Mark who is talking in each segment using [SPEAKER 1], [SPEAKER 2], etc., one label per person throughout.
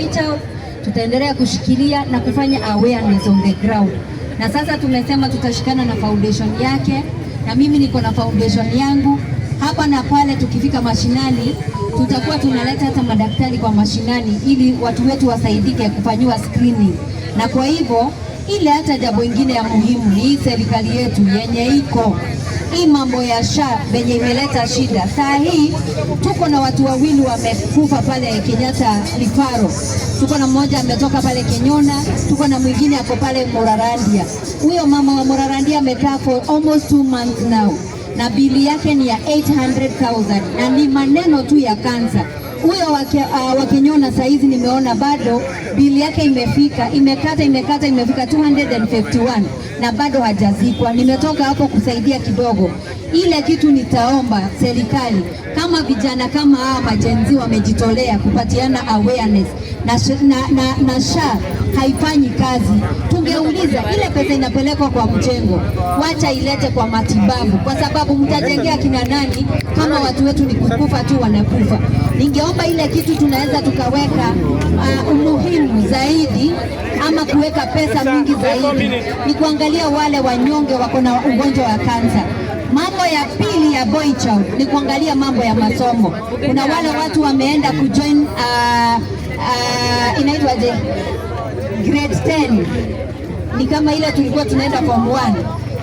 [SPEAKER 1] child, tutaendelea kushikilia na kufanya awareness on the ground. Na sasa tumesema tutashikana na foundation yake, na mimi niko na foundation yangu hapa na pale. Tukifika mashinani, tutakuwa tunaleta hata madaktari kwa mashinani, ili watu wetu wasaidike kufanyiwa screening. Na kwa hivyo ile hata jambo ingine ya muhimu ni hii serikali yetu yenye iko hii mambo ya SHA venye imeleta shida. Saa hii tuko na watu wawili wamekufa pale Kenyatta Referral. Tuko na mmoja ametoka pale Kenyona, tuko na mwingine ako pale Murarandia. Huyo mama wa Murarandia amekaa for almost 2 months now na bili yake ni ya 800,000 na ni maneno tu ya kansa. Huyo wa Kenyona saa hizi nimeona bado bili yake imefika, imekata imekata, imefika 251 na bado hajazikwa. Nimetoka hapo kusaidia kidogo. Ile kitu nitaomba serikali, kama vijana kama hawa ma Gen Z wamejitolea kupatiana awareness na SHA haifanyi kazi, tungeuliza ile pesa inapelekwa kwa mjengo, wacha ilete kwa matibabu, kwa sababu mtajengea kina nani kama watu wetu ni kukufa tu wanakufa? Ningeomba ile kitu tunaweza tukaweka umuhimu zaidi ama kuweka pesa mingi zaidi ni kuangalia wale wanyonge wako na ugonjwa wa kansa. Mambo ya pili ya boy child ni kuangalia mambo ya masomo. Kuna wale watu wameenda kujoin inaitwaje, grade 10, ni kama ile tulikuwa tunaenda form 1,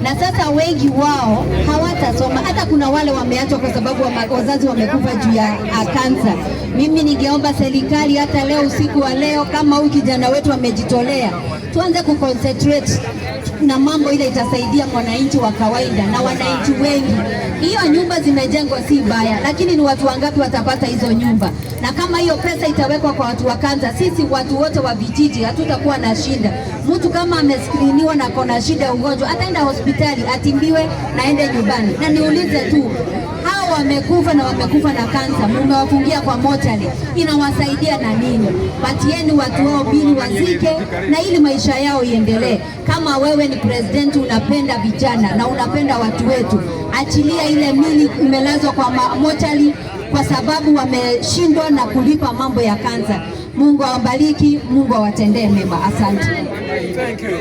[SPEAKER 1] na sasa wengi wao hawatasoma. Hata kuna wale wameachwa kwa sababu wazazi wamekufa juu ya kansa. Mimi ningeomba serikali hata leo, usiku wa leo, kama huyu kijana wetu amejitolea, tuanze kuconcentrate na mambo ile itasaidia mwananchi wa kawaida na wananchi wengi. Hiyo nyumba zimejengwa si baya, lakini ni watu wangapi watapata hizo nyumba? Na kama hiyo pesa itawekwa kwa watu wa kansa, sisi watu wote wa vijiji hatutakuwa na shida. Mtu kama amescreeniwa na kona shida ya ugonjwa ataenda hospitali atibiwe na aende nyumbani. Na niulize tu, hao wamekufa na wamekufa na kansa, mumewafungia kwa mochari, inawasaidia na nini? Patieni watu wao bili wazike, na ili maisha yao iendelee. Kama wewe ni president unapenda vijana na unapenda watu wetu, achilia ile mili imelazwa kwa mochari kwa sababu wameshindwa na kulipa mambo ya kansa. Mungu awabariki, Mungu awatendee mema. Asante.
[SPEAKER 2] Thank you.